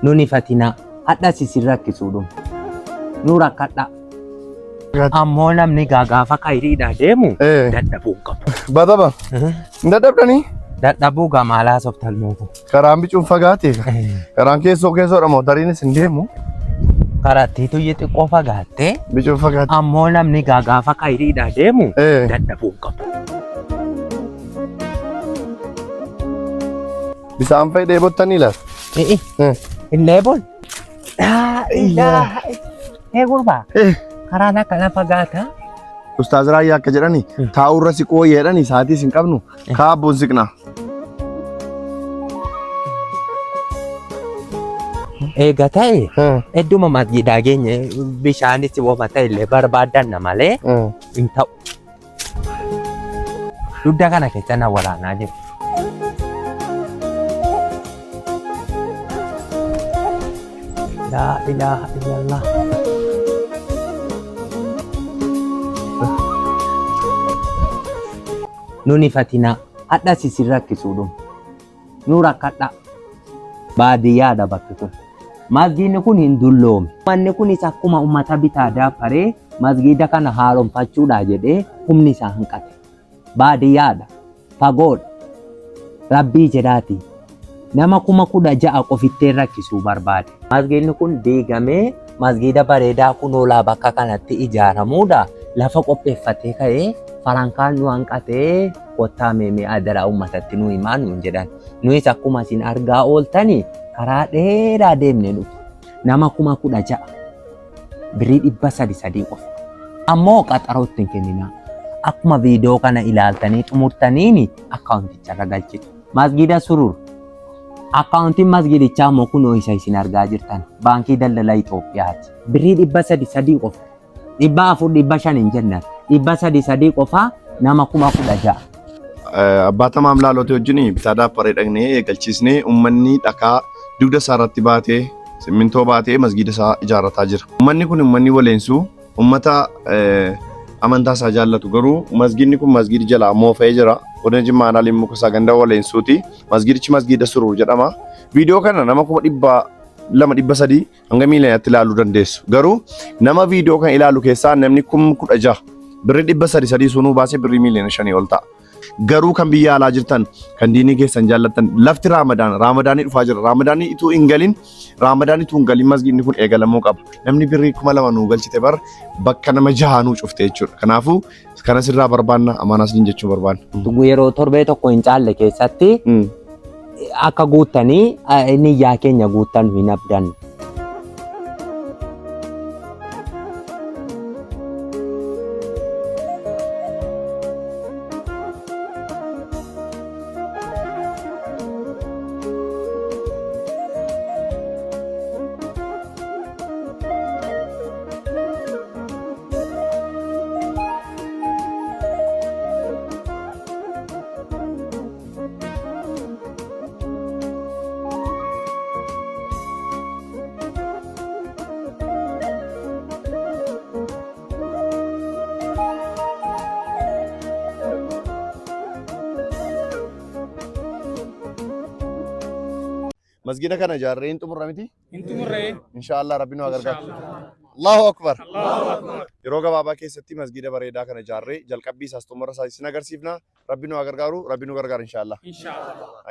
Nun ifatinaa. Hadhas isin rakkisuu dhumu. Nu rakkadhaa. Ammoo namni gaa gaafa kayriidhaa deemu dadhabuu hin qabu. Bataba. Hin dadhabdanii? Dadhabuu gaa maal haasoftan mootu. Karaan bicuun fagaate. Karaan keessoo keessoodha mootariinis hin deemu. Karattii tuyyi xiqqoo fagaattee Bicuun fagaate. ammoo namni gaa gaafa kayriidhaa deemu dadhabuu hin qabu. Bisaan fa'i dheebottanii laata? E'i. Hin dheebon. Laa ilaaha Ee gurbaa. Karaan akkana fagaata. Ustaaz Raayyaa akka jedhani taa'urra siqoo jedhani sa'aatii hin qabnu kaabboon siqna. Eega ta'e hedduma masjiidaa geenye bishaanis wama ta'e illee barbaaddanna malee hin ta'u. Dugda kana keessa na waraanaa jiru. Laa ilaaha illallah. Nun ifatinaa. Hadhas isin rakkisuu dhumu. Nu rakkadhaa. Baadiyyaadha bakki kun. Masgiidni kun hin dulloome. Manni kunis akkuma ummata bitaa daaffaree masgiida kana haaromfachuudha jedhee humni isaa hanqate. Baadiyyaadha. Fagoodha. Rabbii jedhaati. Nama 16,000 qofitteen rakkisuu barbaade. Masgiidni kun diigamee masgiida bareedaa kunoolaa bakka kanatti ijaaramuudha. Lafa qopheeffatee ka'ee farankaan nu hanqatee kottaa mee mee adaraa uummatatti nu himaa nuun jedhan. Nuyis akkuma isin argaa ooltani karaa dheeraa deemnee dhufe. Nama 16,000 birrii 300 sadii qofa. Ammoo qaxaroo itti hin kenninaa. Akkuma viidiyoo kana ilaaltanii xumurtaniin akkaawunticharra galchitu. Masgiida Surur. Akkaawuntiin masgiidichaa immoo kunoo isa isin argaa jirtan. Baankii Daldala Itoophiyaati. Birrii 300 sadii qofa. 400 500 hin jennan. 300 sadii qofa nama 16,000. Abbaa Tamaam Laalootii wajjin bitaa daapparee dhaqnee eegalchiisnee uummanni dhakaa dugda isaa irratti baatee simmintoo baatee masgiida isaa ijaarrataa jira. Uummanni kun uummanni waleensuu uummata amantaa isaa jaallatu garuu masgiidni kun masgiidi jalaa moofa'ee jira. Godina Jimmaa Aanaa Limmuu Kusaa ganda waleensuuti. Masgiidichi masgiida Suruur jedhama. Viidiyoo kana nama 200,000 300 hanga miiliyoonatti ilaaluu dandeessu. Garuu nama viidiyoo kana ilaalu keessaa namni 16,000 birrii 300 sadii sunuu baasee birrii miiliyoona 5 ol ta'a. Garuu kan biyya alaa jirtan kan diinii keessan jaallattan lafti Raamadaan Raamadaanii dhufaa jira. Raamadaanii ituu hin galin Raamadaanii ituu hin galin masgiidni kun eegalamuu qaba. Namni birrii 2,000 nuu galchite bar bakka nama jahaa nuu cufte jechuudha. Kanaafuu kana sirraa barbaanna amaanaa isiniin jechuu barbaanna. Yeroo torbee tokko hin caalle keessatti akka guuttanii niyyaa keenya guuttan hin abdannu. Masgiida kana ijaarree hin xumurra miti? Hin xumurree. Inshaallah Rabbi nu haa gargaaru. Allahu Akbar. Yeroo gabaabaa keessatti masgiida bareedaa kana ijaarree jalqabbii isaas xumura isaas isin agarsiifna. Rabbi nu haa gargaaru. Rabbi nu gargaara inshaallah. Inshaallah.